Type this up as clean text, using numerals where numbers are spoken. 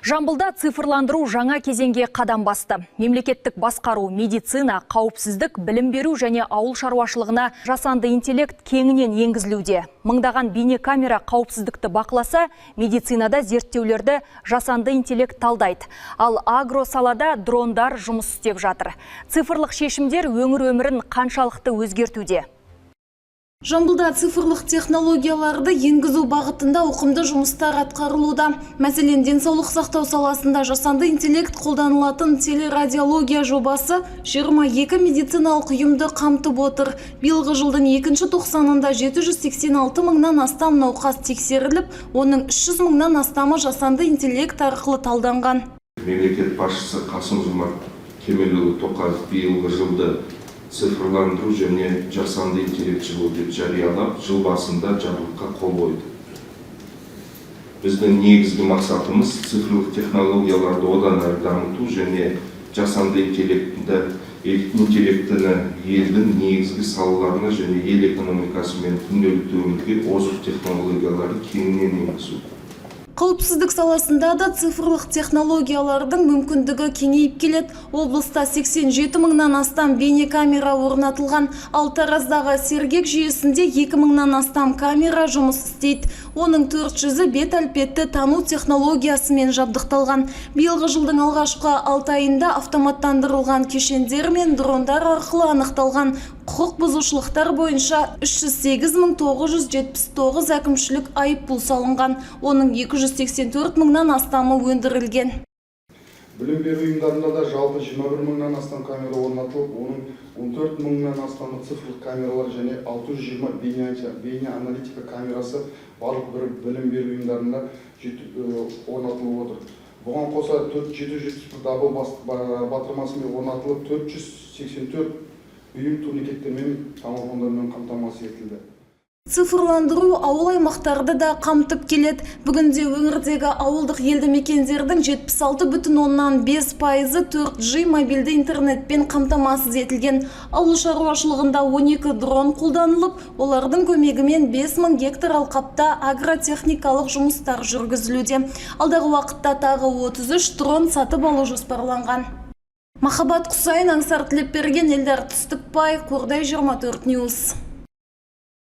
Жамбылда цифрландыру жаңа кезеңге қадам басты. Мемлекеттік басқару, медицина, қауіпсіздік, білім беру және ауыл шаруашылығына жасанды интеллект кеңінен енгізілуде. Мыңдаған бейнекамера қауіпсіздікті бақыласа, медицинада зерттеулерді жасанды интеллект талдайды. Ал агро салада дрондар жұмыс істеп жатыр. Цифрлық шешімдер өңір өмірін қаншалықты өзгертуде? Жамбылда цифрлық технологияларды енгізу бағытында ауқымды жұмыстар атқарылуда. Мәселен, денсаулық сақтау саласында жасанды интеллект қолданылатын телерадиология жобасы 22 медициналық ұйымды қамтып отыр. Биылғы жылдың екінші тоқсанында 786 мыңнан астам науқас тексеріліп, оның 300 мыңнан астамы жасанды интеллект арқылы талданған. Мемлекет басшысы Қасым Жомарт Кемелұлы Тоқаев биылғы жылды цифрландыру және жасанды интеллект жылы деп жариялап, жыл басында жарлыққа қол қойды. Біздің негізгі мақсатымыз – цифрлық технологияларды одан әрі дамыту және жасанды интеллектіні елдің негізгі салаларына және ел экономикасы мен күнделікті өмірге озық технологияларды кеңінен енгізу. Қауіпсіздік саласында да цифрлық технологиялардың мүмкіндігі кеңейіп келеді. Облыста 87 мыңнан астам бейнекамера орнатылған. Ал Тараздағы «Сергек» жүйесінде 2 мыңнан астам камера жұмыс істейді. Оның 400-і бет әлпетті тану технологиясымен жабдықталған. Биылғы жылдың алғашқы 6 айында автоматтандырылған кешендер мен дрондар арқылы анықталған құқық бұзушылықтар бойынша 308 979 әкімшілік айыппұл салынған. Оның 284 мыңнан астамы өндірілген. Білім беру ұйымдарында да жалпы 21 мыңнан астам камера орнатылып, оның 14 мыңнан астамы цифрлық камералар және 620 бейне аналитика камерасы барлық бір білім беру ұйымдарында орнатылып отыр. Бұған қоса 771 дабыл батырмасымен орнатылып, 484 ұйым турникеттермен, тамафондармен қамтамасыз етілді. Цифрландыру ауыл аймақтарды да қамтып келеді. Бүгінде өңірдегі ауылдық елді мекендердің 76,5 пайызы 4G мобильді интернетпен қамтамасыз етілген. Ауыл шаруашылығында 12 дрон қолданылып, олардың көмегімен 5000 гектар алқапта агротехникалық жұмыстар жүргізілуде. Алдағы уақытта тағы 33 дрон сатып алу жоспарланған. Махаббат Құсайын, Аңсар Тілепберген, Эльдар Түстікбай, Қордай 24 News.